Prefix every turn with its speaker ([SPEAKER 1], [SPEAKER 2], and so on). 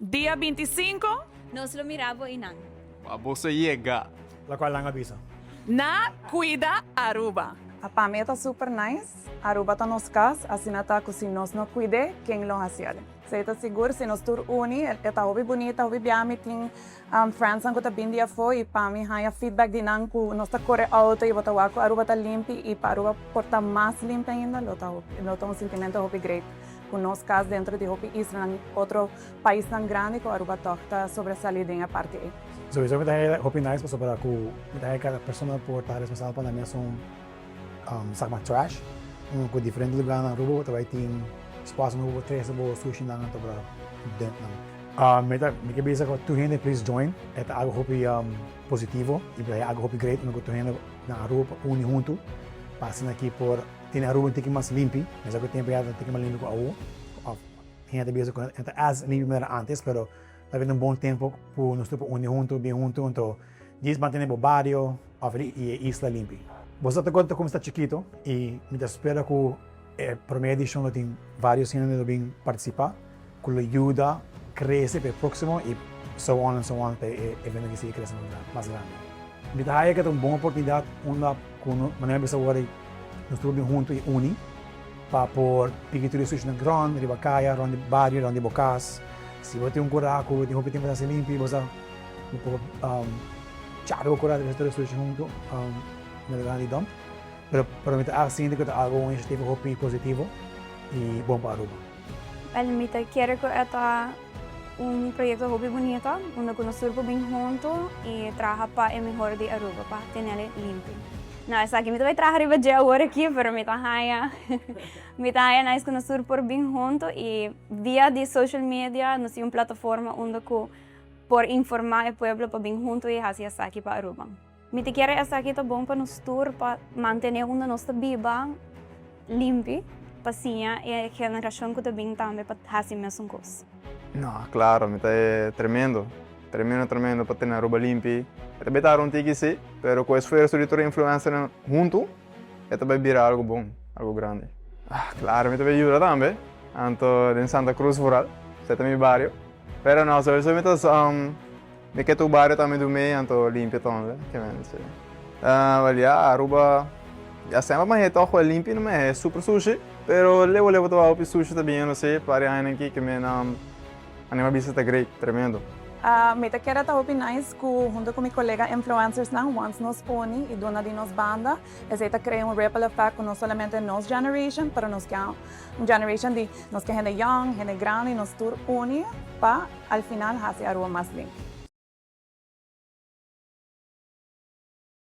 [SPEAKER 1] Dia 25.
[SPEAKER 2] Nos lo mira bo einan.
[SPEAKER 3] Pa boso yega.
[SPEAKER 4] Locual nan a bisa.
[SPEAKER 1] Na Cuida Aruba.
[SPEAKER 5] Pa mi ta super nice. Aruba ta nos cas, asina ta cu si nos no cuid'e, ken lo haci'e? Esey ta sigur, si nos tur uni, e ta hopi bunita, hopi bia mi tin friends cu ta bin di afo y pa mi haya feedback di nan cu nos ta core auto y bo ta wak cu Aruba ta limpi y pa Aruba por ta mas limpi ainda, lo ta un sentimento hopi great cu nos cas dentro di hopi islanan, otro paisnan grandi cu Aruba toch ta sobresali den e parti ey.
[SPEAKER 4] Sowieso mi ta hopi nice pasobra cu mi ta cada persona por ta responsabel pa nan mes un saca trash. Un cu diferente lugar na Aruba ta bay tin espacio pa bo trece bo sushi nan anto pa dump nan. Mi ke bisa cu tur hende please join. E ta algo hopi positivo y ta algo hopi great cu tur hende na Aruba pa uni hunto pa asina aki por tene Aruba un tiki mas limpi. Mi sa cu tempo ya ta un tiki mas limpi cu awo. Of hende ta bisa cu e ta as limpi manera antes, pero ta bini un bon tempo cu nos tur por uni hunto, bin hunto, anto djis mantene bo bario of e isla limpi. Bo sa ta cuando ta cuminsa chikito y mi ta spera cu e prome edicion lo tin varios hende lo bin participa cu lo yuda crece pa e proximo y so on and so on pa e evento aki sigui crece mas grandi. Mi ta haya cu ta un bon oportunidad unda cu manera mi bisa awor nos tur bin hunto y uni pa por piki tur e sushi na grond, riba caya, rond di bario, rond di bo cas. Si bo tin un cura cu bo tin hopi tempo ta haci limpi, bo sa bo por chara bo cura trece tur e sushi hunto na lugar di dump. Pero mi ta sinti cu ta algo un iniciativa hopi positivo y bon pa Aruba.
[SPEAKER 2] Wel, mi ta kere cu e ta un proyecto hopi bunita, unda cu nos tur por bin hunto y traha pa e mehor di Aruba, pa tenele limpi. No, esaki mi ta bay traha riba dje awor aki, pero mi ta haya nice cu nos tur por bin hunto y via di social media nos tin un plataforma unda cu por informa e pueblo pa bin hunto y haci esaki pa Aruba. Mi ta kere esaki ta bon pa nos tur pa mantene unda nos ta biba limpi, pa siña e generacion cu ta bin tambe pa haci mesun cos.
[SPEAKER 3] No, claro, mi ta tremendo. Tremendo, tremendo pa tene Aruba limpi. E ta beta un tiki si, pero cu esfuerzo di tur influencer hunto, e ta bay bira algo bon, algo grandi. Ah, claro, mi ta bay yuda tambe. Anto den Santa Cruz vooral, esey ta mi bario. Pero no, sowieso mi ke tur bario tambe du mee, anto limpia tambe, ke men si. Wel ya, Aruba ya semper manera toch wel limpi, no me super sushi, pero leu leu ta hopi sushi ta bien si, par di añanan aki ke men anima bisa ta great, tremendo.
[SPEAKER 5] Mi ta kere ta hopi nice cu hunto cu mi colega influencers nan, once nos uni y duna di nos banda, esey ta crea un ripple effect cu no solamente nos generation, pero nos ke un generation di nos ke hende young, hende grandi, nos tur uni pa al final haci Aruba mas limpi.